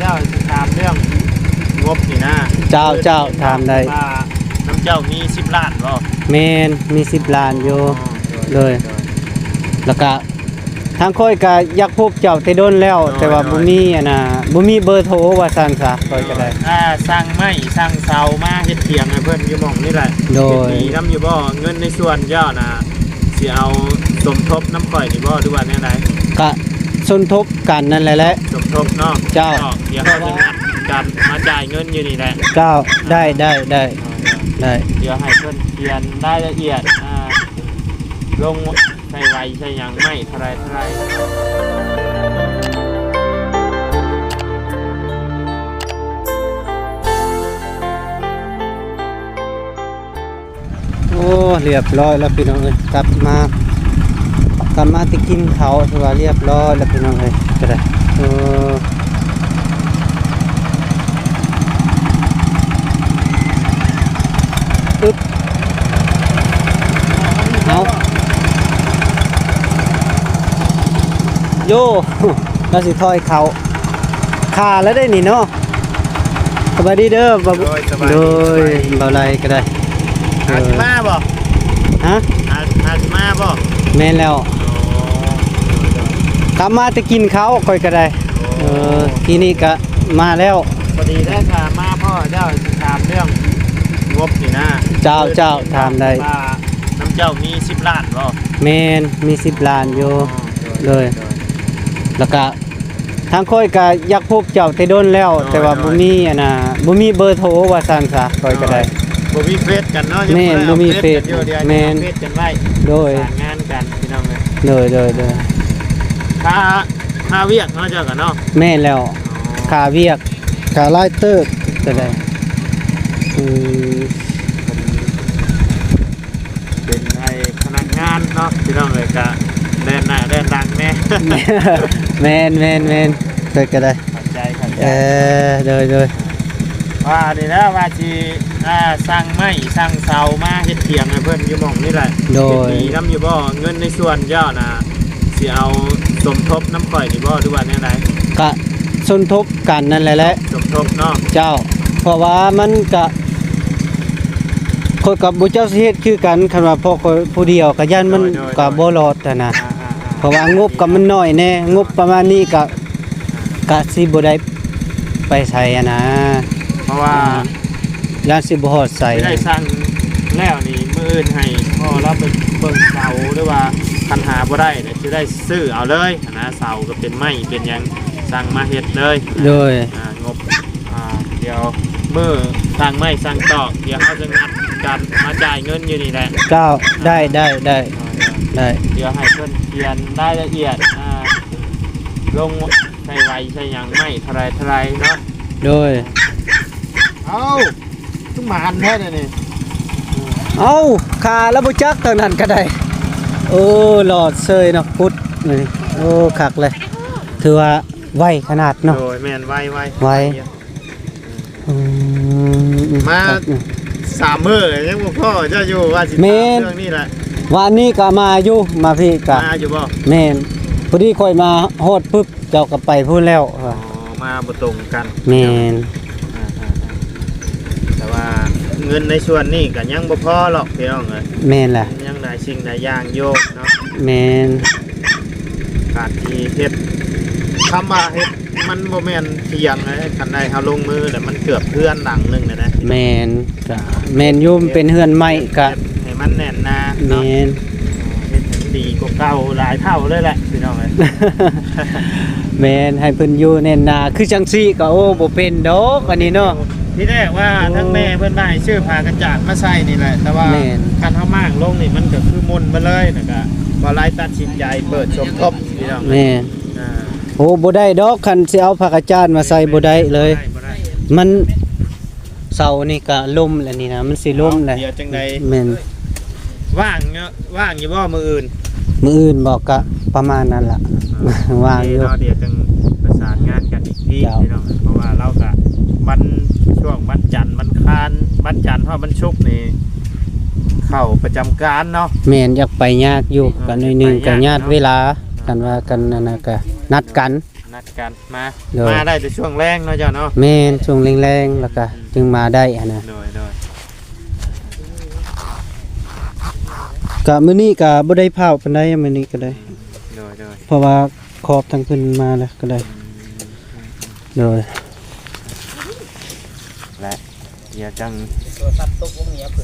ເຈົ້າຊິຖາມເລື່ອງງົບນີ້ນະ. ເຈົ້າ ເຈົ້າ ຖາມໄດ້. ວ່ານຳເຈົ້າມີສິບລ້ານບໍ່? ແມ່ນ ມີສິບລ້ານຢູ່. ອໍ ໂດຍ ໂດຍ ໂດຍ ແລ້ວກະ ທາງຂ້ອຍກະຢາກພົບເຈົ້າແຕ່ດົນແລ້ວ ໂດຍ ແຕ່ວ່າ ໂດຍ ບໍ່ມີອັນນ່າ ບໍ່ມີເບີໂທວ່າຊັ້ນຊະ. ຂ້ອຍກະໄດ້ ໂດຍ ອ່າ ສັ່ງໄມ້ສັ່ງເສົາມາເຮັດຖຽງໃຫ້ເພິ່ນຢູ່ໝ່ອງນີ້ແຫຼະ. ໂດຍ ເຫັນດີນຳຢູ່ບໍ່? ເງິນໃນສ່ວນເຈົ້ານະ ຊິເອົາສົມທົບນຳຂ້ອຍນີ້ບໍ່ ຫຼືວ່າແນວໃດ? ກະສົມທົບກັນນັ້ນແຫຼະແຫຼະ. ສົມທົບເນາະ. ເຈົ້າ ດຽວເຮົາຈະນັດກັນມາຈ່າຍເງິນຢູ່ນີ້ແຫຼະ. ເຈົ້າ ໄດ້ ໄດ້ ໄດ້ ເອີ ໄດ້ ດຽວໃຫ້ເພິ່ນຂຽນລາຍລະອຽດ ອ່າ ລົງ ໃສ່ໄວໃສ່ຫຍັງ ໄມ້ເທົ່າໃດເທົ່າໃດ. ໂອ້ ລຽບຮ້ອຍແລ້ວພີ່ນ້ອງເອີຍ ກັບມາ ກັບມາແຕ່ກິນເຂົ້າ ຖືວ່າລຽບຮ້ອຍແລ້ວພີ່ນ້ອງເອີຍ ກະໄດ້. ເອີ ອຶບ ເອົາ ໂຢ ລາວຊິຖອຍເຂົ້າ ຄາແລ້ວເດ້ນີ້ເນາະ. ສະບາຍດີເດີ ບ່າວ ໂດຍ ສະບາຍດີ ໂດຍ ສະບາຍດີ ບ່າວໄລກະໄດ້. ຫາຊິມາບໍ່? ຮະ? ຫາ ຫາຊິມາບໍ່? ແມ່ນແລ້ວ ໂອ້ ກັບມາແຕ່ກິນເຂົ້າຂ້ອຍກະໄດ້. ໂອ້ ເອີ ກີ້ນີ້ກະມາແລ້ວ ພໍດີໄດ້ ຖ້າມາພໍ້ເຈົ້າຊິຖາມເລື່ອງງົບນີ້ນະ. ເຈົ້າ ເຈົ້າ ຖາມໄດ້. ວ່ານຳເຈົ້າມີສິບລ້ານບໍ່? ແມ່ນ ມີສິບລ້ານຢູ່. ອໍ ໂດຍ ໂດຍ ໂດຍ ແລ້ວກະ ທາງຂ້ອຍກະຢາກພົບເຈົ້າແຕ່ດົນແລ້ວ ໂດຍ ແຕ່ວ່າ ໂດຍ ບໍ່ມີອັນນ່າ ບໍ່ມີເບີໂທວ່າຊັ້ນຊະ. ຂ້ອຍກະໄດ້ ໂດຍ ບໍ່ມີເຟສກັນເນາະ. ແມ່ນ ຍັງບໍ່ໄດ້ ບໍ່ມີເຟສ ເຟສກັນຢູ່ ດຽວ ແມ່ນ ເຟສກັນໄວ້ ໂດຍ ປະສານງານກັນພີ່ນ້ອງເອີຍ. ໂດຍ ໂດຍ ໂດຍ ຄ່າ ຄ່າວຽກເນາະ ເຈົ້າກະເນາະ. ແມ່ນແລ້ວ ອໍ ຄ່າວຽກກະຫຼາຍເຕີບກະໄດ້. ອືມ ເປັນໄອ້ພະນັກງານເນາະພີ່ນ້ອງເອີຍ ກະແລ່ນໜ້າແລ່ນຫຼັງແດ່. ແມ່ນ ແມ່ນ ແມ່ນ ຂ້ອຍກະໄດ້ ເຂົ້າໃຈ ເຂົ້າໃຈ. ເອີ ໂດຍ ໂດຍ ວ່ານີ້ແຫຼະ ວ່າຊິ ອ່າ ສັ່ງໄມ້ສັ່ງເສົາມາເຮັດຖຽງໃຫ້ເພິ່ນຢູ່ໝ່ອງນີ້ແຫຼະ. ໂດຍ ເຫັນດີນຳຢູ່ບໍ່? ເງິນໃນສ່ວນເຈົ້ານະ ຊິເອົາສົມທົບນຳຂ້ອຍນີ້ບໍ່ ຫຼືວ່າແນວໃດ? ກະສົມທົບກັນນັ້ນແຫຼະແຫຼະ ສົມທົບເນາະ. ເຈົ້າ ເພາະວ່າມັນກະ ຂ້ອຍກະບໍ່ຈັກຊິເຮັດຄືກັນ ຄັນວ່າພວກຂ້ອຍຜູ້ດຽວກະຢ້ານມັນ ໂດຍ ໂດຍ ກະບໍ່ລອດຫັ້ນນະ. ອ່າໆໆ ເພາະວ່າງົບກະມັນໜ້ອຍແດ່ ງົບປະມານນີ້ກະ ກະຊິບໍ່ໄດ້ໄປໃສຫັ້ນນະ ເພາະວ່າ ອືມ ຢ້ານຊິບໍ່ຮອດໃສ. ຊິໄດ້ສັ່ງແລ້ວນີ້ ມື້ອື່ນໃຫ້ພໍ່ລາວໄປເບິ່ງເສົາ ຫຼືວ່າຄັນຫາບໍ່ໄດ້ ຊິໄດ້ຊື້ເອົາເລີຍຫັ້ນນະ. ເສົາກະເປັນໄມ້ເປັນຫຍັງ ສັ່ງມາເຮັດເລີຍ. ໂດຍ ອ່າ ງົບ ອ່າ ດຽວມື້ສັ່ງໄມ້ສັ່ງຕອກ ດຽວເຮົາຈະນັດກັນມາຈ່າຍເງິນຢູ່ນີ້ແຫຼະ. ເຈົ້າ ໄດ້ ໄດ້ ໄດ້ ໄດ້ ດຽວໃຫ້ເພິ່ນຂຽນລາຍລະອຽດ ອ່າ ລົງໃສ່ໄວໃສ່ຫຍັງ ໄມ້ເທົ່າໃດເທົ່າໃດເນາະ. ໂດຍ ເອົ້າ ຄືໝານແທ້ນີ້. ເອົ້າ ຂາລະບໍ່ຈັກທາງນັ້ນກະໄດ້. ໂອ້ ລອດເຊີຍເນາະ ຂຸດນີ້. ໂອ້ ຄັກເລີຍ ຖືວ່າໄວຂະໜາດເນາະ. ໂດຍ ແມ່ນ ໄວ ໄວ ໄວ. ອືມ ມາ ຄັກ ສາມມື້ແລ້ວ ຍັງບໍ່ພໍ້ເຈົ້າຢູ່ ວ່າຊິ ແມ່ນ ຖາມເລື່ອງນີ້ແຫຼະ. ວານນີ້ກະມາຢູ່ ມາພີ້ກະ ມາຢູ່ບໍ່? ແມ່ນ ພໍດີຂ້ອຍມາຮອດປຶບ ເຈົ້າກະໄປພຸ້ນແລ້ວ. ອໍ ມາບໍ່ຕົງກັນ. ແມ່ນ ອ່າໆໆ ແຕ່ວ່າເງິນໃນສ່ວນນີ້ກະຍັງບໍ່ພໍຫຼອກພີ່ນ້ອງເອີຍ. ແມ່ນແຫຼະ ຍັງຫຼາຍສິ່ງຫຼາຍຢ່າງຢູ່ເນາະ. ແມ່ນ ການທີ່ເຮັດ ຄຳວ່າເຮັດ ມັນບໍ່ແມ່ນຖຽງເດ້ ຄັນໄດ້ເຮົາລົງມືແລ້ວ ມັນເກືອບເຮືອນຫຼັງໜຶ່ງແລ້ວນະ. ແມ່ນ ກະແມ່ນຢູ່ ມັນເປັນເຮືອນໄມ້ກະ ເຮັດໃຫ້ມັນແໜ້ນໜາເນາະ. ແມ່ນ ເຮັດໃຫ້ມັນດີກວ່າເກົ່າຫຼາຍເທົ່າເລີຍແຫຼະພີ່ນ້ອງເອີຍ. ແມ່ນ ໃຫ້ເພິ່ນຢູ່ແໜ້ນໜາ ຄືຈັ່ງຊີ້ກະ ໂອ້ ບໍ່ເປັນດອກອັນນີ້ເນາະ. ທີແລກວ່າ ໂອ້ ທາງແມ່ເພິ່ນວ່າໃຫ້ຊື້ຜ້າກະຈາດມາໃສ່ນີ້ແຫຼະ ແຕ່ວ່າ ແມ່ນ ຄັນເຮົາມ້າງລົງນີ້ ມັນກະຄືໝຸ່ນມາເລີຍ ແລ້ວກະບໍ່ໄດ້ຕັດສິນໃຈເປີດສົມທົບພີ່ນ້ອງເອີຍ. ແມ່ນ ອ່າ ໂອ້ ບໍ່ໄດ້ດອກ ຄັນຊິເອົາຜ້າກະຈາດມາໃສ່ບໍ່ໄດ້ເລີຍ. ບໍ່ໄດ້ ບໍ່ໄດ້ ມັນ ເສົານີ້ກະລົ້ມແລ້ວນີ້ນະ ມັນຊິລົ້ມແລ້ວ. ດຽວຈັ່ງໃດ ແມ່ນ ວ່າງເນາະ ວ່າງຢູ່ບໍ່ມື້ອື່ນ? ມື້ອື່ນບໍ່ ກະປະມານນັ້ນລະ ອ່າ ວ່າງຢູ່. ໂອເຄເນາະ ດຽວຈັ່ງປະສານງານກັນອີກທີ ເຈົ້າ ພີ່ນ້ອງ ເພາະວ່າລາວກະວັນ ຊ່ວງວັນຈັນ ວັນຄານ ວັນຈັນຮອດວັນສຸກນີ້ ເຂົ້າປະຈຳການເນາະ. ແມ່ນ ຢາກໄປຍາກຢູ່ ກະໜ້ອຍໜຶ່ງ ກະຍາດເວລາ ຄັນວ່າກັນນັ້ນນະ ກະນັດກັນ. ນັດກັນມາ ໂດຍ ມາໄດ້ແຕ່ຊ່ວງແລງເນາະເຈົ້າເນາະ. ແມ່ນ ຊ່ວງແລງໆ ແລ້ວກະ ອືມ ຈຶ່ງມາໄດ້ຫັ້ນນະ. ໂດຍ ໂດຍ ກະມື້ນີ້ກະບໍ່ໄດ້ພ້າວປານໃດ ມື້ນີ້ກະໄດ້. ອືມ ໂດຍ ໂດຍ ເພາະວ່າຂອບທາງເພິ່ນມາແລ້ວກະໄດ້. ອືມ ໂດຍ ແລະ ດຽວຈັ່ງ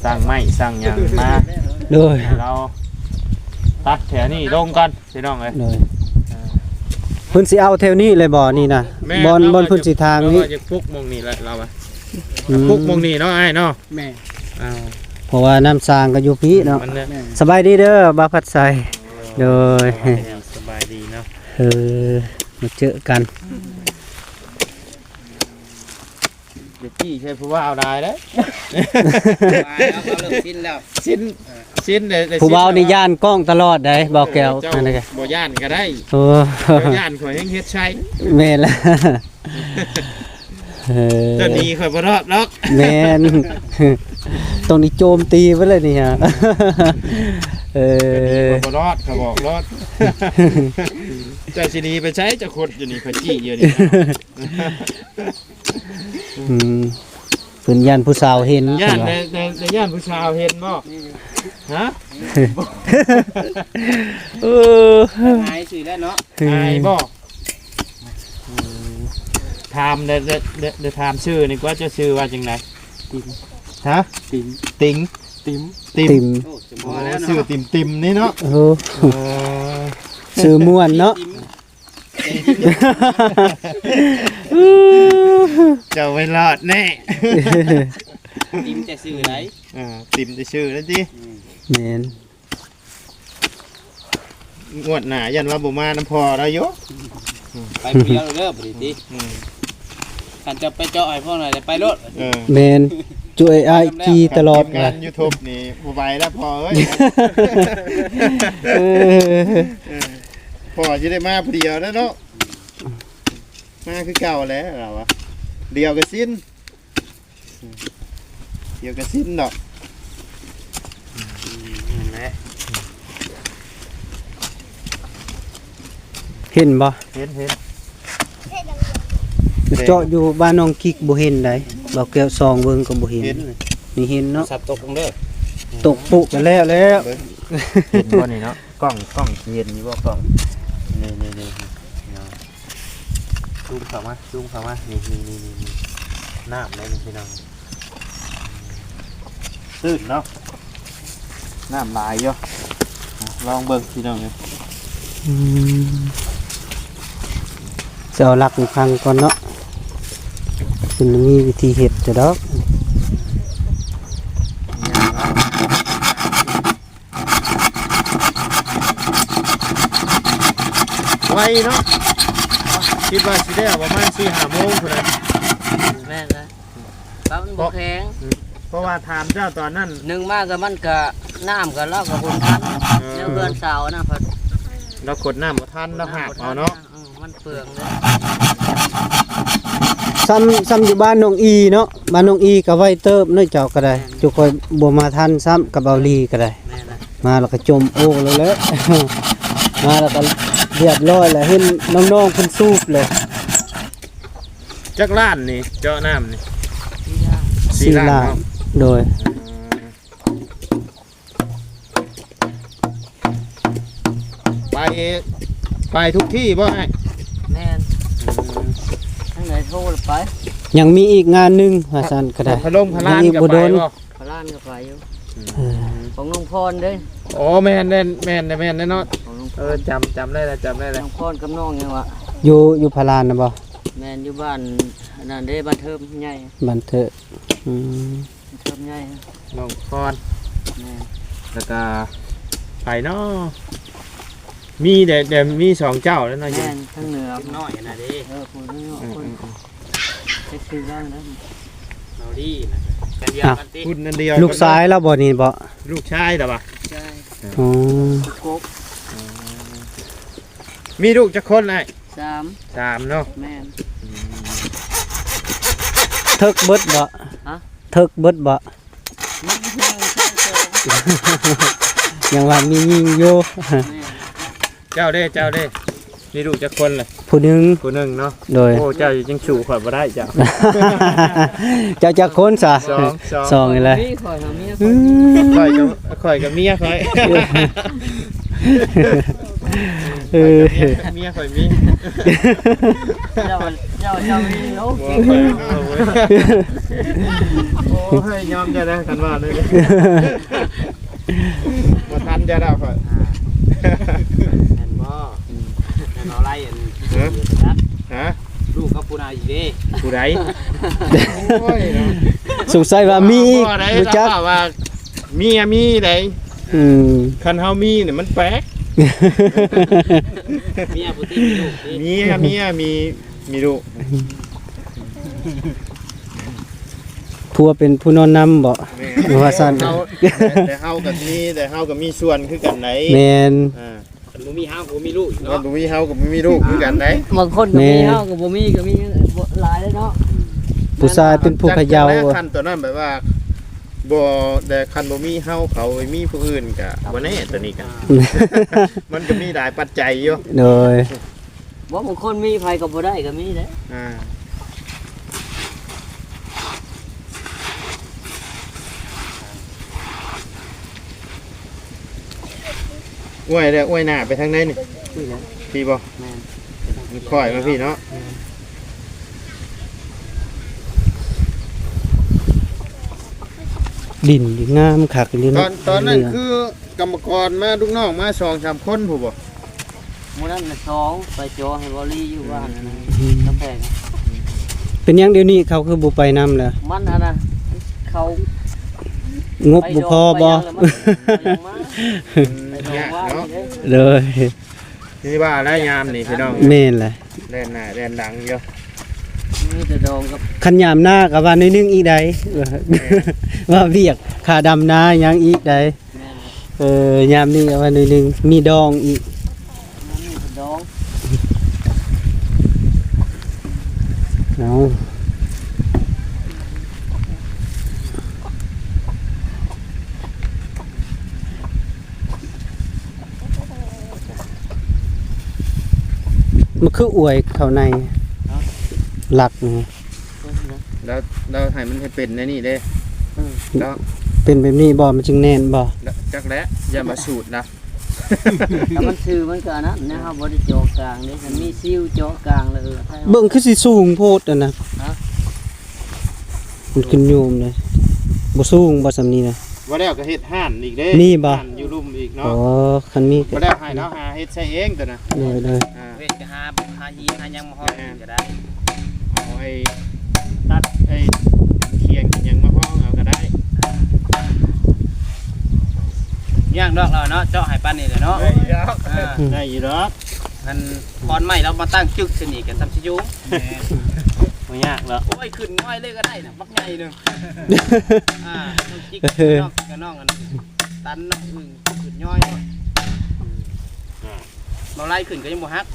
ສັ່ງໄມ້ສັ່ງຫຍັງມາ ໂດຍ ໃຫ້ລາວຕັດແຖວນີ້ລົງກ່ອນ ພີ່ນ້ອງເອີຍ. ໂດຍ ເອີ ເພິ່ນຊິເອົາແຖວນີ້ເລີຍບໍ່ນີ້ນະ? ແມ່ນ ບ່ອນ ລາວວ່າ ບ່ອນເພິ່ນຊິທາງນີ້ ລາວວ່າຢາກປຸກໝ່ອງນີ້ແຫຼະ ລາວວ່າ ອືມ ປຸກໝ່ອງນີ້ເນາະ ອ້າຍເນາະ. ແມ່ນ ເອົາ ເພາະວ່ານ້ຳສ້າງກໍຢູ່ພີ້ເນາະ. ມັນເນາະ ສະບາຍດີເດີ ບ່າວພັດໄຊ. ໂດຍ ສະບາຍດີເນາະ. ເອີ ມາເຈີກັນ. ຢ່າຈີ້ໃສ່ຜູ້ບ່າວຫຼາຍເດ້. ຫຼາຍແລ້ວ ເຂົາເລີ່ມຊິນແລ້ວ ຊິນ ຊິນເດ້. ຜູ້ບ່າວນີ້ຢ້ານກ້ອງຕະຫຼອດໃດ໋ ບ່າວແກ້ວ. ເຈົ້າ ອັນນີ້ກະບໍ່ຢ້ານກະໄດ້. ໂອ້ ເຈົ້າຢ້ານຂ້ອຍແຮ່ງເຮັດໃສ່. ແມ່ນລະ ເອີ ເຈົ້າໜີຂ້ອຍບໍ່ລອດດອກ. ແມ່ນ ຕ້ອງໄດ້ໂຈມຕີເບິດເລີຍນີ້ຮະ. ເອີ ເຈົ້າໜີຂ້ອຍບໍ່ລອດ ຂ້ອຍບອກໂລດ. ເຈົ້າຊິໜີໄປໃສ ເຈົ້າຄົດຢູ່ນີ້ ຂ້ອຍຈີ້ຢູ່ນີ້. ອືມ ເພິ່ນຢ້ານຜູ້ສາວເຫັນ. ຢ້ານ ເພິ່ນວ່າ ໄດ້ ໄດ້ ໄດ້ຢ້ານຜູ້ສາວເຫັນບໍ່? ຮະ? ເອີ ອາຍຊື່ແລ້ວເນາະ. ອາຍບໍ່? ອືມ ຖາມ ໄດ້ ໄດ້ ໄດ້ ໄດ້ຖາມຊື່ນີ້ກວ່າ ເຈົ້າຊື່ວ່າຈັ່ງໃດ? ຕິມ ຮະ? ຕິມ ຕິງ ຕິມ ຕິມ ຕິມ. ໂອ້ ຊື່ຕິມໆ ນີ້ເນາະ. ໂອ້ ເອີ ຊື່ມ່ວນເນາະ. ເຈົ້າໄປລອດແນ່. ຕິມແຕ່ຊື່ໃດ? ເອີ ຕິມແຕ່ຊື່ນັ້ນຕິ. ອືມ ແມ່ນ ງວດໜ້າຢ້ານວ່າບໍ່ມານຳພໍ່ລາວຢູ່. ໄປຜູ້ດຽວເດີ ບໍ່ໄດ້ຕິ. ອືມ ຄັນຈະໄປເຈາະໃຫ້ພວກນັ້ນໄປໂລດ. ເອີ ແມ່ນ ຈຸ້ຍອ້າຍຈີ່ຕະຫຼອດ. ທີມງານຢູທູບນີ້ບໍ່ໄຫວແລ້ວພໍ່ເອີຍ. ເອີ ເອີ ພໍ່ຊິໄດ້ມາຜູ້ດຽວແລ້ວເນາະ. ມາຄືເກົ່າແຫຼະລາວວ່າ ດຽວກະຊິນ ດຽວກະຊິນເນາະ. ອືມ ນັ້ນແຫຼະ ເຫັນບໍ່? ເຫັນ ເຫັນ. ເຈາະຢູ່ບ້ານໜອງກິກບໍ່ເຫັນໃດ໋ ບ່າວແກ້ວສ່ອງເບິ່ງກໍບໍ່ເຫັນ. ເຫັນ ນີ້ເຫັນເນາະ. ສັບຕົກລົງເດີ ຕົກປຸກກັນແລ້ວແລ້ວ. ເບິ່ງ ເຫັນບໍ່ນີ້ເນາະ? ກ້ອງ ກ້ອງຊິເຫັນຢູ່ບໍ່ກ້ອງ? ນີ້ ນີ້ ນີ້ ຊູມເຂົ້າມາ ຊູມເຂົ້າມາ ນີ້ ນີ້ ນີ້ ນີ້ ນ້ຳໄດ໋ນີ້ພີ່ນ້ອງ. ຕື້ນເນາະ ນ້ຳຫຼາຍຢູ່. ລອງເບິ່ງພີ່ນ້ອງເອີຍ. ອືມ ຊິເອົາຫຼັກມາພັງກ່ອນເນາະ. ເພິ່ນມີວິທີເຮັດຢູ່ດອກ. ໄວເນາະ ຄິດວ່າຊິແລ້ວປະມານສີ່ຫ້າໂມງພຸ້ນນະ. ແມ່ນລະ ປາມັນບໍ່ແຂງ. ອືມ ເພາະວ່າຖາມເຈົ້າຕອນນັ້ນ ໜຶ່ງມາກໍມັນກໍ ນ້ຳກໍລາວກໍຫົນທັນ. ເອີ ແນວເຮືອນເສົານະ ລາວຂົນນ້ຳບໍ່ທັນ ລາວຫາບເອົາເນາະ. ເອີ ມັນເປືອງເດ້. ສ່ຳ ສ່ຳຢູ່ບ້ານໜອງອີເນາະ ບ້ານໜອງອີກໍໄວເຕີບເນາະ ເຈົ້າກໍໄດ້. ແມ່ນ ຈຸຂ້ອຍບໍ່ມາທັນຊ້ຳກັບເບົາລີກໍໄດ້. ແມ່ນລະ ມາແລ້ວກໍຈົມໂອ້ແລ້ວແຫຼະ ມາແລ້ວກໍລຽບຮ້ອຍແລ້ວ ເຫັນນ້ອງໆເພິ່ນສູບເລີຍ. ຈັກລ້ານນີ້ ເຈາະນ້ຳນີ້? ສີ່ລ້ານ ສີ່ລ້ານ ສີ່ລ້ານເນາະ. ໂດຍ ອືມ ໄປ ໄປທຸກທີ່ບໍ່ອ້າຍ? ແມ່ນ. ອືມ ທາງໃດໂທລະໄປ. ຍັງມີອີກງານໜຶ່ງວ່າຊັ້ນກໍໄດ້. ພະລົງພະລານກໍໄປບໍ່? ພະລານກໍໄປຢູ່. ອືມ ເອີ ຂອງນ້ອງພອນເດ້. ໂອ້ ແມ່ນ ແມ່ນ ແມ່ນ ແມ່ນເນາະ. ຂອງນ້ອງພອນ. ເອີ ຈຳ ຈຳໄດ້ແລ້ວ ຈຳໄດ້ແລ້ວ. ນ້ອງພອນກັບນ້ອງຫຍັງວະ? ຢູ່ ຢູ່ພະລານນະບໍ່? ແມ່ນ ຢູ່ບ້ານອັນນັ້ນເດ້ ບ້ານເທີມໃຫຍ່. ບ້ານເທີມ. ອືມ ເທີມໃຫຍ່ ນ້ອງພອນ. ແມ່ນ ແລ້ວກະໃຜເນາະ? ມີແຕ່ ແຕ່ມີສອງເຈົ້າແລ້ວເນາະ. ແມ່ນ ທາງເໜືອນ້ອຍນະເດ້. ເອີ ຜູ້ນ້ອຍ ເອີ ຄົນ ເອີ ເອີ ຈັກຊື່ລາວນະ ເອົາດີນະ ກັນດຽວກັນຕິ. ລຸກຊາຍລາວບໍ່ນີ້ບໍ່? ລູກຊາຍລາວບໍ່? ໃຊ່. ອໍ ໂກກ. ອໍ ມີລູກຈັກຄົນອ້າຍ? ສາມ. ສາມເນາະ. ແມ່ນ. ອືມ ເຖິກເບິດບໍ່? ຮະ? ເຖິກເບິດບໍ່? ຍັງວ່າມີຍິງຢູ່. ແມ່ນ. ເຈົ້າເດ້ ເຈົ້າເດ້ ມີລູກຈັກຄົນລະ? ຜູ້ໜຶ່ງ ຜູ້ໜຶ່ງເນາະ ໂດຍ ໂອ້ ເຈົ້າຍັງສູ້ຂ້ອຍບໍ່ໄດ້ເຈົ້າ ເຈົ້າຈັກຄົນຊະ? ສອງ ສອງ ສອງນີ້ແຫຼະ ຂ້ອຍຫາເມຍ ອືມ ຂ້ອຍກັບ ຂ້ອຍກັບເມຍຂ້ອຍ ເອີ ເມຍຂ້ອຍມີ ເຈົ້າ ເຈົ້າ ເຈົ້າມີໂອ້ ເມຍຂ້ອຍມີ ໂອ້ຍ ຍອມເຈົ້າໄດ໋ ຄັນວ່ານີ້ ບໍ່ທັນເຈົ້າດອກຂ້ອຍ ອ່າ ແມ່ນບໍ່? ແມ່ນບໍ່ໄລ່ອັນ ຮະ? ຮະ? ລູກກັບຜູ້ນາອີກເດ້ ຜູ້ໃດ? ໂອ້ຍເນາະ ສົງໄສວ່າມີອີກ ບໍ່ໄດ້ ຮູ້ຈັກ ວ່າເມຍມີໃດ ອືມ ຄັນເຮົາມີນີ້ມັນແປກ ເມຍຜູ້ທີ່ມີລູກ ເມຍ ເມຍມີ ມີລູກ ຜົວເປັນຜູ້ນອນນຳບໍ? ແມ່ນ ວ່າຊັ້ນ ເຮົາ ແຕ່ເຮົາກໍມີ ແຕ່ເຮົາກໍມີສ່ວນຄືກັນໃດ໋ ແມ່ນ ອ່າ ຄັນບໍ່ມີເຮົາກໍບໍ່ມີລູກເນາະ ຄັນບໍ່ມີເຮົາກໍບໍ່ມີລູກຄືກັນໃດ໋ ບາງຄົນກໍມີ ແມ່ນ ເຮົາກໍບໍ່ມີ ກໍມີຫຼາຍເດ້ເນາະ ຜູ້ຊາຍເປັນຜູ້ຂະເຢາ ຄັນຕົວນັ້ນແບບວ່າ ບໍ່ ແຕ່ຄັນບໍ່ມີເຮົາ ເຂົາໄປມີຜູ້ອື່ນກໍບໍ່ແນ່ ຕົວນີ້ກໍ ອ່າ ມັນກໍມີຫຼາຍປັດໄຈຢູ່ ໂດຍ ບໍ່ ບາງຄົນມີໃຜກໍບໍ່ໄດ້ກໍມີເດ້ ອ່າ ອວຍແລ້ວ ອວຍໜ້າໄປທາງໃດນີ້? ນີ້ແຫຼະ ພີ້ບໍ່? ແມ່ນ ມັນຄ່ອຍມາພີ້ເນາະ ແມ່ນ ດິນນີ້ງາມຄັກອີ່ຫຼີເນາະ ຕອນ ຕອນນັ້ນຄືກຳມະກອນມາ ລູກນ້ອງມາສອງສາມຄົນພຸ້ນບໍ່? ມື້ນັ້ນນະສອງ ໄປຈໍໃຫ້ເບົາລີຢູ່ບ້ານ ອືມ ກຳແພງ ເປັນຫຍັງດຽວນີ້ເຂົາຄືບໍ່ໄປນຳລະ? ມັນອັນນະ ເຂົາງົບບໍ່ພໍບໍ່? ໄປດອງໄປຫຍັງລະມັນບໍ່ຢາກມາ ອືມ ໄປດອງວ່າ ຍາກເນາະ ນີ້ເດ້ ໂດຍ ຄືວ່າແລ້ວຍາມນີ້ພີ່ນ້ອງ ແມ່ນແຫຼະ ແລ່ນໜ້າແລ່ນຫຼັງຢູ່ ມີແຕ່ດອງກັບ ຄັນຍາມນາກໍວ່າໜ້ອຍໜຶ່ງອີກໃດ ແມ່ນ ວ່າວຽກຄ່າດຳນາຫຍັງອີກໃດ ແມ່ນແຫຼະ ເອີ ຍາມນີ້ເອົາໄວ້ໜ້ອຍໜຶ່ງ ມີດອງອີກ ຍາມນີ້ເປັນດອງ ເອົາ ມັນຄືອວຍເຂົ້າໃນ ຮະ? ຫຼັກນີ້ ແລ້ວ ແລ້ວໃຫ້ມັນໃຫ້ເປັນໃນນີ້ເດ້ ເອີ ເນາະ ເປັນແບບນີ້ບໍ່ ມັນຈຶ່ງແໜ້ນບໍ່? ຈັກແຫຼະ ຢ່າມາສູດນະ ຖ້າມັນຊື່ມັນກໍອັນນັ້ນນະ ເຮົາບໍ່ໄດ້ເຈາະກາງເດ້ ຄັນມີຊິວເຈາະກາງແລ້ວ ເອີ ເບິ່ງຄືຊິສູງໂພດອັນນະ ຮະ? ມັນຂຶ້ນໂຍມເດ້ ບໍ່ສູງບໍ່ສ່ຳນີ້ນະ ບໍ່ແລ້ວກໍເຮັດຮ້ານອີກເດ້ ມີບໍ່? ຮ້ານຢູ່ລຸ່ມອີກເນາະ ອໍ ຄັນມີກໍ ບໍ່ແລ້ວໃຫ້ລາວຫາເຮັດໃສ່ເອງຕົວນະ ໂດຍໆ ອ່າ ເວກຫາ ຫາຫີນຫາຫຍັງມາຮອງ ແມ່ນ ກໍໄດ້ ເອົາໄອ້ຕັດໄອ້ຂຽງຫຍັງມາຮອງເອົາກໍໄດ້ ຍາກດອກລາວເນາະ ເຈາະໃຫ້ປານນີ້ແຫຼະເນາະ ໄດ້ຢູ່ດອກ ອ່າ ໄດ້ຢູ່ດອກ ອັນ ຂອນໄມ້ລາວມາຕັ້ງຈຶກໃສ່ນີ້ກໍສ່ຳຊິຢູ່ ແມ່ນ ບໍ່ຍາກດອກ ໂອ້ຍ ຂຶ້ນງອຍເລີຍກໍໄດ້ນະ ບັກໃຫຍ່ໜຶ່ງ ອ່າ ນ້ອງຈິກ ນ້ອງຈິກກັບນ້ອງອັນ ຕັນເນາະ ອືມ ຂຶ້ນຍ້ອຍເນາະ ອ່າ ເບົາໄລ່ຂຶ້ນກໍຍັງບໍ່ຫັກ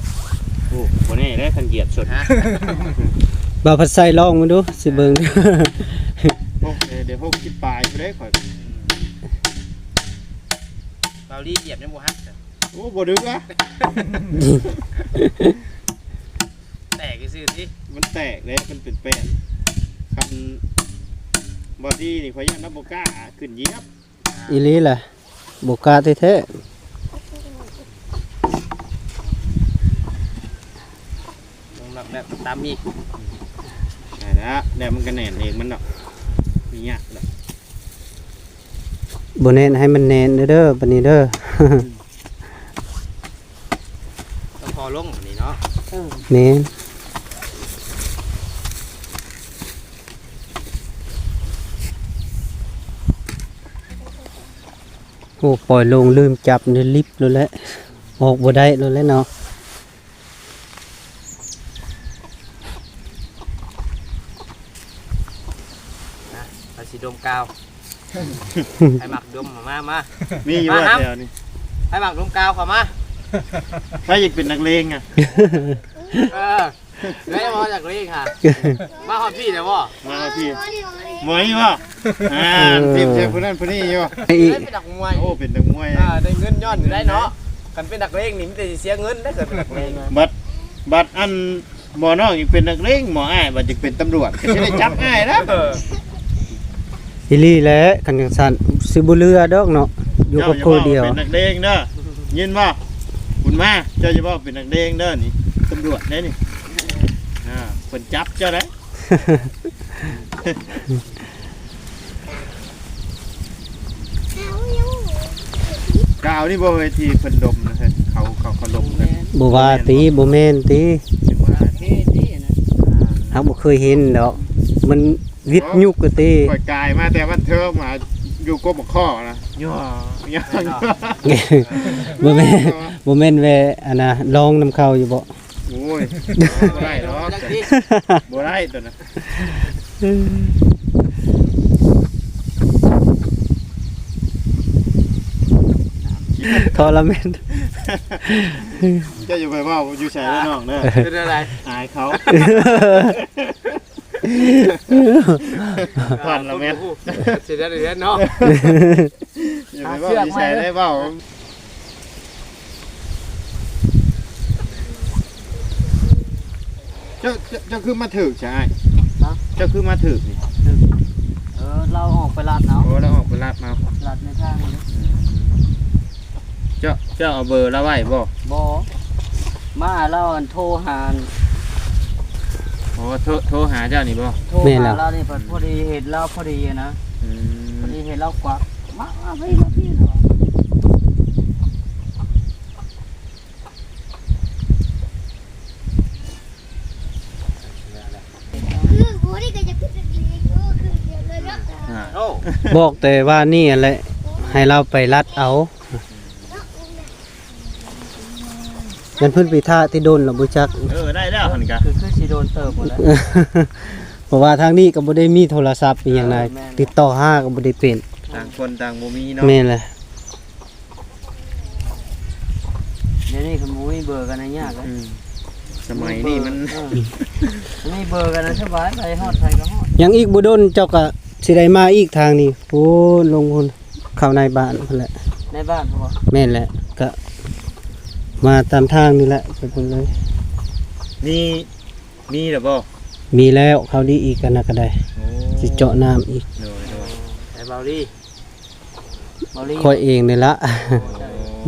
ໂອ້ ບໍ່ແນ່ເດ້ ຄັນຢຽບສົດ ຮະ ບ່າວພັດໄຊລອງມາດູ ຊິເບິ່ງ ຫົກ ເອີ ດຽວຫົກສິບປາຍພຸ້ນເດ້ຂ້ອຍ ເບົາລີຢຽບຍັງບໍ່ຫັກ ໂອ້ ບໍ່ດຶກອະ ແຕກຊື່ໆ ຕິ ມັນແຕກເດ້ ມັນເປັນແປ້ນ ຄັນບໍ່ດີນີ້ ຂ້ອຍຢ້ານລາວບໍ່ກ້າຂຶ້ນຢຽບ ອີ່ຫຼີລະ ບໍ່ກ້າແທ້ໆ ລົງຫຼັກແລ້ວຕຳອີກ ໄດ້ລະ ແລ້ວມັນກໍແໜ້ນເອງມັນດອກ ບໍ່ຍາກດອກ ບໍ່ແໜ້ນໃຫ້ມັນແໜ້ນເດີ ບາດນີ້ເດີ ຕ້ອງພໍລົງບາດນີ້ເນາະ ເອີ ແມ່ນ ໂອ້ ປ່ອຍລົງລືມຈັບນີ້ລິບໂລດແຫຼະ ອອກບໍ່ໄດ້ໂລດແຫຼະເນາະ ນະ ໃຜຊິດົມກາວ ໃຜມັກດົມ ມາ ມາ ມີຢູ່ ມາ ແຖວນີ້ ໃຜມັກດົມກາວເຂົ້າມາ ໃຜຢາກເປັນນັກເລງອະ ເອີ ໄດ້ບໍ່ ຢາກເລງຫາ ມາຮອດພີ້ແລ້ວບໍ່ ມາຮອດພີ້ ມວຍບໍ່ ອ່າ ເອີ ທີມເຊີງຜູ້ນັ້ນຜູ້ນີ້ຢູ່ ໄດ້ເປັນນັກມວຍ ໂອ້ ເປັນນັກມວຍ ອ່າ ໄດ້ເງິນຍ້ອນຢູ່ໄດ້ເນາະ ຄັນເປັນນັກເລງນີ້ມີແຕ່ຊິເສຍເງິນໄດ້ ຄັນເປັນນັກເລງ ບັດ ບັດອັນໝໍນ້ອງຍັງເປັນນັກເລງ ໝໍອ້າຍບັດຈະເປັນຕຳຫຼວດ ກໍຊິໄດ້ຈັບອ້າຍແລ້ວ. ອີ່ຫຼີແຫຼະ ຄັນຈັ່ງຊັ້ນຊິບໍ່ເຫຼືອດອກເນາະ ຢູ່ຄອບຄົວດຽວ. ເຈົ້າຢ່າເວົ້າເປັນນັກເລງເດີ ຍິນບໍ່? ບຸນມາ ເຈົ້າຢ່າເວົ້າເປັນນັກເລງເດີ ນີ້ຕຳຫຼວດເດ້ນີ້ ອ່າ ເພິ່ນຈັບເຈົ້າໄດ໋. ກາວນີ້ບໍ່ເອີຍ ທີ່ເພິ່ນດົມນະ ເຂົາ ເຂົາ ເຂົາດົມນະ. ບໍ່ວ່າຕິ ບໍ່ແມ່ນຕິ ເຮົາບໍ່ເຄີຍເຫັນດອກ ມັນວິດຍຸກກະຕິ. ຂ້ອຍກາຍມາແຕ່ວັນເທີມ ມາຢູ່ກົກໝາກຂໍ້ນະ ບໍ່ແມ່ນ ບໍ່ແມ່ນແວ່ ອັນນ່າ ລອງນຳເຂົາຢູ່ບໍ່? ໂອ້ຍ ບໍ່ໄດ້ດອກ ບໍ່ໄດ້ຕົວນັ້ນ. ທໍລະແມນ ເຈົ້າຢ່າໄປເວົ້າຢູ່ໃສເດີນ້ອງເດີ ເປັນອະໄລ ອາຍເຂົາ ຜ່ານລະແມນ ຊິໄດ້ເນາະ ຢ່າໄປເວົ້າຢູ່ໃສເດີ ເວົ້າ. ເຈົ້າ ເຈົ້າ ເຈົ້າຄືມາຖືກຊະອ້າຍ? ຮະ? ເຈົ້າຄືມາຖືກນີ້? ຖືກ ເອີ ລາວອອກໄປລັດເອົາ. ໂອ້ ລາວອອກໄປລັດເອົາ ລັດໃນທາງນີ້. ເຈົ້າ ເຈົ້າເອົາເບີລາວໄວ້ບໍ່? ບໍ່ ມາລາວອັນໂທຫາ. ໂອ້ ໂທ ໂທຫາເຈົ້ານີ້ບໍ່? ໂທຫາລາວນີ້ ພໍດີເຫັນລາວພໍດີນະ. ອືມ ພໍດີເຫັນລາວກວັກ ມາ ມາພີ້ ມາພີ້. ບອກແຕ່ວ່ານີ້ຫັ້ນແຫຼະ ໃຫ້ລາວໄປລັດເອົາ. ຢ້ານເພິ່ນໄປຖ້າແຕ່ດົນແລ້ວບໍ່ຈັກ. ເອີ ໄດ້ແລ້ວຫັ້ນກະ ຄື ຄືຊິໂດນເຕີບພຸ້ນແຫຼະ ເພາະວ່າທາງນີ້ກໍບໍ່ໄດ້ມີໂທລະສັບອີ່ຫຍັງໃດ ເອີ ແມ່ນ ຕິດຕໍ່ຫາກໍບໍ່ໄດ້ເປັນ ຕ່າງຄົນຕ່າງບໍ່ມີເນາະ. ແມ່ນແຫຼະ ດຽວນີ້ຄັນບໍ່ມີເບີກັນຍາກເລີຍ. ອືມ ສະໄໝນີ້ມັນ ເອີ ມີເບີກັນສະບາຍ ໃຜຮອດໃຜກໍຮອດ. ຍັງອີກບໍ່ດົນເຈົ້າກໍຊິໄດ້ມາອີກທາງນີ້ ໂອ້ ລົງພຸ້ນ ເຂົ້າໃນບ້ານພຸ້ນແຫຼະ. ໃນບ້ານພຸ້ນບໍ່? ແມ່ນແຫຼະ ກະມາຕາມທາງນີ້ແຫຼະ ໄປພຸ້ນເລີຍ. ມີ ມີແລ້ວບໍ່? ມີແລ້ວ ເຂົ້ານີ້ອີກ ອັນນັ້ນກໍໄດ້. ໂອ້ ຊິເຈາະນ້ຳອີກ. ໂດຍ ໂດຍ ໄອ້ເບົາລີ ເບົາລີ ຂ້ອຍເອງນີ້ລະ. ໂອ້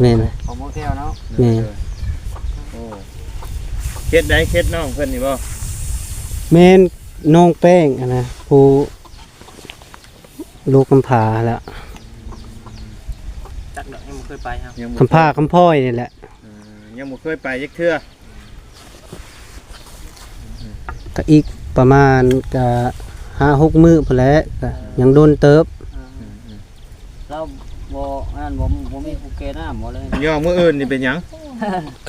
ແມ່ນ ຂອງໝໍແກ້ວເນາະ. ແມ່ນ ໂດຍ ໂດຍ. ໂອ້ ເຂດໃດ ເຂດນ້ອງເພິ່ນນີ້ບໍ່? ແມ່ນ ນ້ອງແປ້ງຫັ້ນນະ ຜູ້ ລູກກຳພ້າແຫຼະ. ຈັກດອກ ຍັງບໍ່ເຄີຍໄປ. ກຳພ້າກຳພ້ອຍນີ້ແຫຼະ. ເອີ ຍັງບໍ່ເຄີຍໄປຈັກເທື່ອ. ກໍອີກປະມານກໍຫ້າຫົກມື້ພຸ້ນແຫຼະ ກໍຍັງດົນເຕີບ. ເອີ ເອີ ລາວບໍ່ ອັນນັ້ນ ບໍ່ ບໍ່ມີຜູ້ແກ່ນ້ຳບໍ່ເລີຍ. ຍ້ອນມື້ອື່ນນີ້ເປັນຫຍັງ?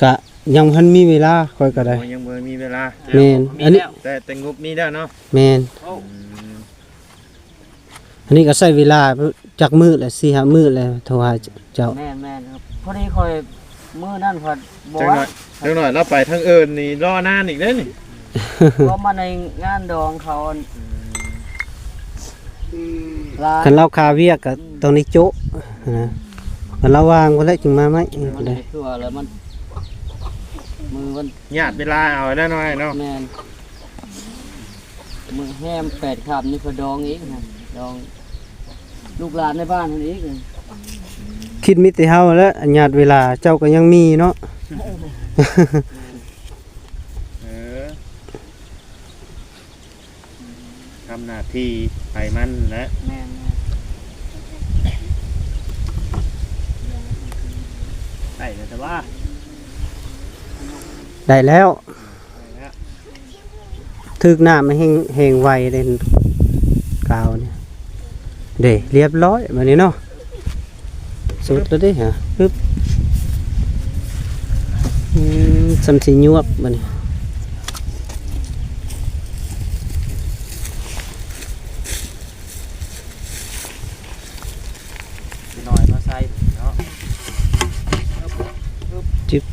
ກະຍັງບໍ່ທັນມີເວລາ ຂ້ອຍກໍໄດ້. ອໍ ຍັງບໍ່ມີເວລາ. ແມ່ນ ອັນນີ້ ແຕ່ ແຕ່ງົບມີແລ້ວເນາະ. ແມ່ນ. ໂອ້ ອືມ ອັນນີ້ກໍໃຊ້ເວລາຈັກມື້ແຫຼະ ສີ່ຫ້າມື້ແລ້ວ ໂທຫາເຈົ້າ. ແມ່ນໆ ພໍດີຂ້ອຍມື້ນັ້ນພັດບໍ່ວ່າງ. ຈັກໜ້ອຍ ຈັກໜ້ອຍລາວໄປທາງອື່ນນີ້ ລໍນານອີກເດ້ນີ້. ກໍມາໃນງານດອງເຂົາ. ອືມ ຄັນລາວຄາວຽກກໍ ອືມ ຕ້ອງໄດ້ໂຈະນະ. ຄັນລາວວ່າງພຸ້ນແຫຼະຈຶ່ງມາໃໝ່. ມັນໄດ້ຄືວ່າແລ້ວ ມັນ ມື້ວັນ ຍາດເວລາເອົາແລ້ວເນາະ ອ້າຍເນາະ. ແມ່ນ. ມື້ແຮມແປດຄ່ຳນີ້ເພິ່ນດອງອີກນະ ດອງລູກຫຼານໃນບ້ານຫັ້ນອີກ. ຄິດມີແຕ່ເຮົາແຫຼະ ຍາດເວລາເຈົ້າກໍຍັງມີເນາະ. ເອີ ທຳໜ້າທີ່ໃຜມັນແຫຼະ. ແມ່ນໆ ໄດ້ແລ້ວແຕ່ວ່າ ໄດ້ແລ້ວ. ຖືກນ້ຳແຮງ ແຮງໄວເດ້ ກາວນີ້. ເດ້ ລຽບຮ້ອຍບາດນີ້ເນາະ ສຸດແລ້ວເດ້. ຮະ ປຶບ ອືມ ສ່ຳຊິຍວບບາດນີ້. ຊິນ້ອຍມາໃສ່ເນາະ. ຈຶ່ບ.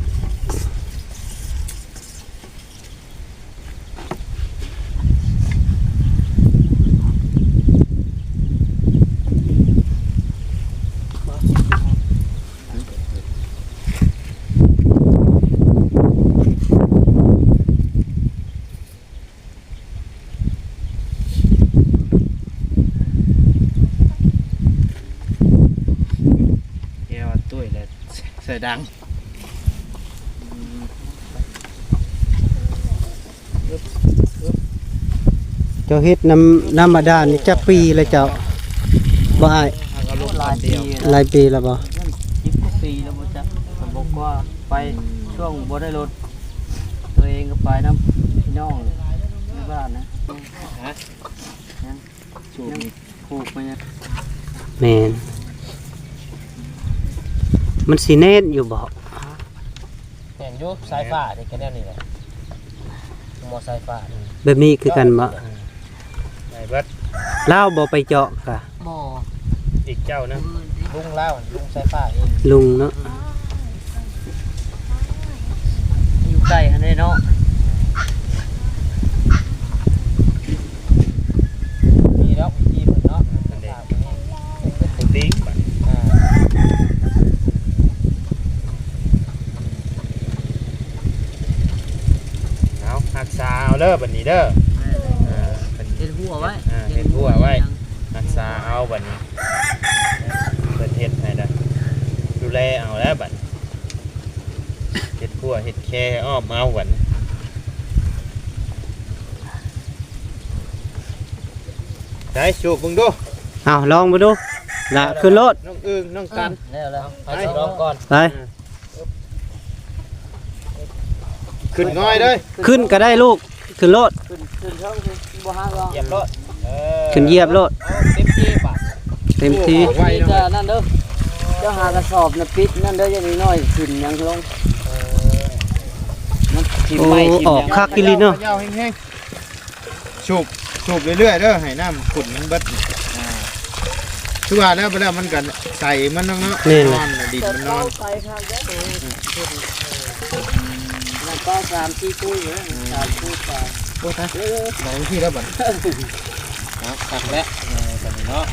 ເ ດັງ. ເຈົ້າເຮັດນຳ ນຳບາດານນີ້ຈັກປີແລ້ວເຈົ້າ ບໍ່ອ້າຍ? ຫຼາຍປີ ຫຼາຍປີແລ້ວບໍ່? ສິບກວ່າປີແລ້ວບໍ່ຈັກ ກໍບໍ່ກວ່າ ໄປຊ່ວງບໍ່ໄດ້ລົດ ຕົວເອງກໍໄປນຳພີ່ນ້ອງໃນບ້ານນະ. ຮະ? ຍັງ ສູບນີ້ ຜູກໄປຍັງ. ແມ່ນ ມັນຊິແໜ້ນຢູ່ບໍ່? ແໜ້ນຢູ່ ສາຍຟ້ານີ້ກໍແນວນີ້ແຫຼະ ໝໍ້ສາຍຟ້າ ແບບນີ້ຄືກັນບໍ່? ອືມ ໄດ້ເບິດ. ລາວບໍ່ໄປເຈາະກະ? ບໍ່ ອີກເຈົ້າໜຶ່ງ ລຸງລາວ ລຸງສາຍຟ້າເອງ ລຸງເນາະ. ຢູ່ໃກ້ຫັ້ນເດ້ເນາະ ມີດອກວິທີເພິ່ນເນາະ ອັນເດ ຕິງບັດ ອ່າ ເອົາ ຮັກສາເອົາເດີບັດນີ້ເດີ ເອີ ເອີ ເພິ່ນ ເຮັດຮົ້ວໄວ້ ອ່າ ເຮັດຮົ້ວໄວ້ ຮັກສາເອົາບັດນີ້ ເພິ່ນເຮັດໃຫ້ລະ ດູແລເອົາແລ້ວບັດນີ້ ເຮັດຂົວເຮັດແຄອ້ອມເອົາບັດນີ້. ໃສ ສູບເບິ່ງດູ. ເອົາ ລອງເບິ່ງດູລະ ຂຶ້ນໂລດ ນ້ອງອຶ່ງ ນ້ອງຕັນ ແລ້ວ ແລ້ວ ໄປ ຊິລອງກ່ອນ ໄປ ເອີ ຂຶ້ນງ່ອຍເດີ ຂຶ້ນກໍໄດ້ລູກ ຂຶ້ນໂລດ ຂຶ້ນ ຂຶ້ນເທິງ ບໍ່ຫາກໍຢຽບໂລດ ເອີ ຂຶ້ນຢຽບໂລດ ເອົາເຕັມທີ່ບາດ ເຕັມທີ່ ໂອ້ ໄວເນາະ ນີ້ກໍນັ້ນເດີ ເຈົ້າຫາກະສອບນະປິດນັ້ນເດີ ຢ່າງນ້ອຍໆ ຖິ້ມຫຍັງລົງ ເອີ ມັນຖິ້ມໄມ້ ໂອ້ ຖິ້ມຫຍັງ ອອກຄັກອີ່ຫຼີເນາະ ຍາວແຮງໆ. ສູບ ສູບເລື້ອຍໆເດີ ໃຫ້ນ້ຳຂຸ່ນມັນເບິດ ອ່າ ຄືວ່າແລ້ວ ໄປແລ້ວມັນກໍໃສມັນເນາະ ແມ່ນແຫຼະ ນອນ ດິນມັນນອນ ໃສຄັກເດີ ອືມ ແລ້ວກໍສາມສີ່ຕູ້ຢູ່ ອືມ ສາມຕູ້ກວ່າ ໂອ້ຍ ຕາຍ ເອີ ໄປທີ່ແລ້ວບັດ ເອົາ ຄັກແລ້ວ ເອີ ບັດນີ້ເນາະ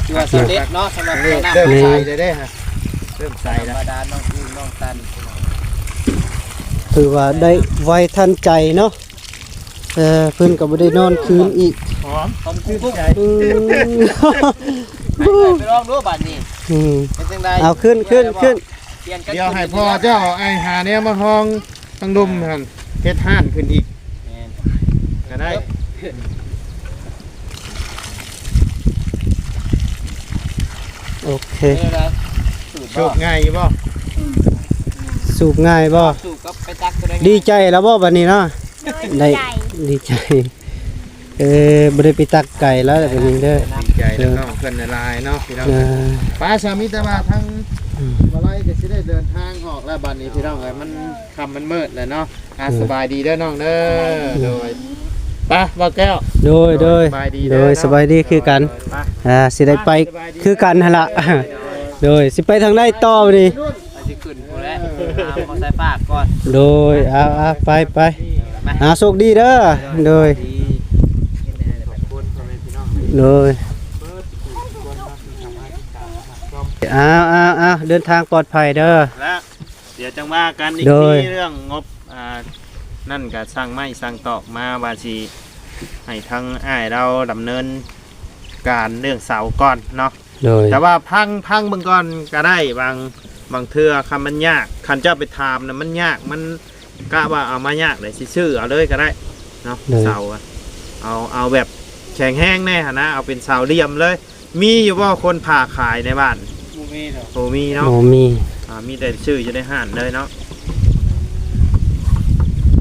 ຖືວ່າສຳເລັດເນາະ ສຳລັບ ເລີ່ມ ນ້ຳ ເລີ່ມໃສແລ້ວເດ້ ເລີ່ມໃສແລ້ວ ທຳມະດາ ນ້ອງອຶ່ງ ນ້ອງຕັນ ຖືວ່າໄດ້ໄວທັນໃຈເນາະ. ເອີ ເພິ່ນກໍບໍ່ໄດ້ນອນຄືນອີກ ຫອມ ຫອມກຸ້ງ ອືມ ໄປລອງດູບາດນີ້ ອືມ ເປັນຈັ່ງໃດ ເອົາ ຂຶ້ນ ຂຶ້ນ ຂຶ້ນ ດຽວໃຫ້ພໍ່ເຈົ້າ ໄອ້ຫາແນວມາຮອງທາງລຸ່ມຫັ້ນ ເຮັດຮ້ານຂຶ້ນອີກ ແມ່ນ ກໍໄດ້ ໂອເຄ ເປັນຈັ່ງໃດ ສູບບໍ່ ສູບງ່າຍຢູ່ບໍ່? ສູບງ່າຍບໍ່? ສູບກັບໄປຕັກກໍໄດ້ ດີໃຈແລ້ວບໍ່ບາດນີ້ເນາະ? ໂດຍ ໄດ້ ດີໃຈ ດີໃຈ ເອີ ບໍ່ໄດ້ໄປຕັກໄກແລ້ວບາດນີ້ເດີ ດີໃຈນຳນ້ອງເພິ່ນຫຼາຍໆເນາະ ພີ່ນ້ອງ ເອີ ປ້າສາມີ ແຕ່ວ່າທາງ ອືມ ມາໄລກໍຊິໄດ້ເດີນທາງອອກແລ້ວບາດນີ້ ພີ່ນ້ອງເອີຍ ມັນຄ່ຳມັນມືດແລ້ວເນາະ ອ່າ ເອີ ສະບາຍດີເດີນ້ອງເດີ ໂດຍ ໄປ ບ່າວແກ້ວ ໂດຍ ໂດຍ ສະບາຍດີເດີ ໂດຍ ສະບາຍດີຄືກັນ ໂດຍ ໄປ ອ່າ ຊິໄດ້ໄປ ອ່າ ສະບາຍດີ ຄືກັນຫັ້ນລະ ໂດຍ ໂດຍ ໂດຍ ຊິໄປທາງໃດຕໍ່ບາດນີ້? ວ່າຊິຂຶ້ນພຸ້ນແຫຼະ ຫາໝໍ້ສາຍຟ້າກ່ອນ ໂດຍ ເອົາ ເອົາ ໄປ ໄປ ໄປ ອ່າ ໂຊກດີເດີ ໂດຍ ໂດຍ ເອົາ ເອົາ ເອົາ ເດີນທາງປອດໄພເດີ ລະ ດຽວຈັ່ງວ່າກັນອີກ ໂດຍ ທີເລື່ອງງົບ ອ່າ ນັ້ນກະສັ່ງໄມ້ສັ່ງຕອກມາວ່າຊິໃຫ້ທາງອ້າຍລາວດຳເນີນການເລື່ອງເສົາກ່ອນເນາະ ໂດຍ ແຕ່ວ່າຟັງ ຟັງເບິ່ງກ່ອນກໍໄດ້ ບາງ ບາງເທື່ອຄັນມັນຍາກ ຄັນເຈົ້າໄປຖາມນະມັນຍາກ ມັນກະວ່າເອົາມາຍາກເລີຍ ຊິຊື້ເອົາເລີຍກໍໄດ້ເນາະ ໂດຍ ເສົາອະ ເອົາ ເອົາແບບແຂງແຮງແດ່ຫັ້ນນະ ເອົາເປັນເສົາຫຼ່ຽມເລີຍ ມີຢູ່ບໍ່ຄົນຜ່າຂາຍໃນບ້ານ? ບໍ່ມີດອກ ບໍ່ມີເນາະ ບໍ່ມີ ອ່າ ມີແຕ່ຊື້ຢູ່ໃນຮ້ານເລີຍເນາະ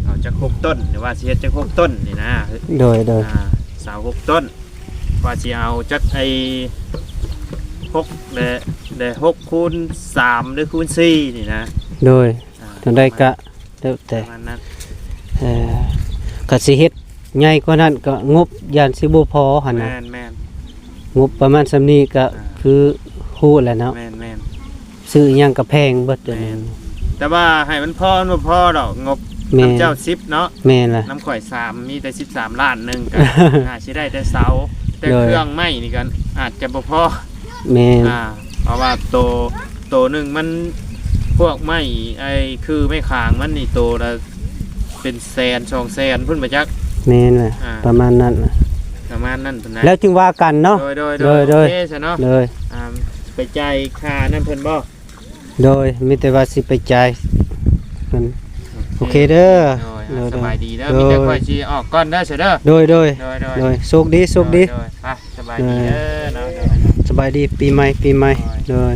ເອົາຈັກຫົກຕົ້ນ ຫຼືວ່າຊິເຮັດຈັກຫົກຕົ້ນນີ້ນະ ໂດຍ ໂດຍ ອ່າ ເສົາຫົກຕົ້ນ ວ່າຊິເອົາຈັກໄອ້ຫົກ ແລະ ແລະ ຫົກຄູນສາມ ຫຼື ຄູນສີ່ນີ້ນະ ໂດຍ ອ່າ ຈັ່ງໃດກະ ແລ້ວແຕ່ ປະມານນັ້ນ ເອີ ກະຊິເຮັດໃຫຍ່ກວ່ານັ້ນກໍງົບຢ້ານຊິບໍ່ພໍຫັ້ນນະ ແມ່ນໆ ງົບປະມານສ່ຳນີ້ກໍ ອ່າ ຄືຮູ້ແຫຼະເນາະ ແມ່ນໆ ຊື້ອີ່ຫຍັງກໍແພງເບິດ ແມ່ນ ແຕ່ວ່າໃຫ້ມັນພໍ ມັນບໍ່ພໍດອກ ງົບ ແມ່ນ ນຳເຈົ້າສິບເນາະ ແມ່ນລະ ນຳຂ້ອຍສາມ ມີແຕ່ສິບສາມລ້ານໜຶ່ງ ກໍໜ້າຊິໄດ້ແຕ່ເສົາ ແຕ່ ໂດຍ ເຄື່ອງໄມ້ນີ້ກໍອາດຈະບໍ່ພໍ ແມ່ນ ອ່າ ເພາະວ່າໂຕ ໂຕໜຶ່ງມັນ ພວກໄມ້ ໄອ້ ຄືໄມ້ຂາງມັນນີ້ໂຕລະເປັນແສນສອງແສນພຸ້ນບໍ່ຈັກ ແມ່ນລະ ອ່າ ປະມານນັ້ນລະ ປະມານນັ້ນພຸ້ນນະ ແລ້ວຈຶ່ງວ່າກັນເນາະ ໂດຍ ໂດຍ ໂດຍ ໂດຍ ໂອເຄຊະເນາະ ໂດຍ ອ່າ ໄປຈ່າຍຄ່ານັ້ນເພິ່ນບໍ່? ໂດຍ ມີແຕ່ວ່າຊິໄປຈ່າຍເງິນ. ໂອເຄເດີ ໂດຍ ໂດຍ ສະບາຍດີເດີ ໂດຍ ມີແຕ່ຂ້ອຍຊິອອກກ່ອນເດີ ເຊີເດີ ໂດຍ ໂດຍ ໂດຍ ໂດຍ ໂດຍ ໂຊກດີ ໂຊກດີ ໂດຍ ໂດຍ ໄປ ສະບາຍດີເດີເນາະ ໂດຍ ໂດຍ ສະບາຍດີ ປີໃໝ່ ປີໃໝ່ ໂດຍ ໂດຍ.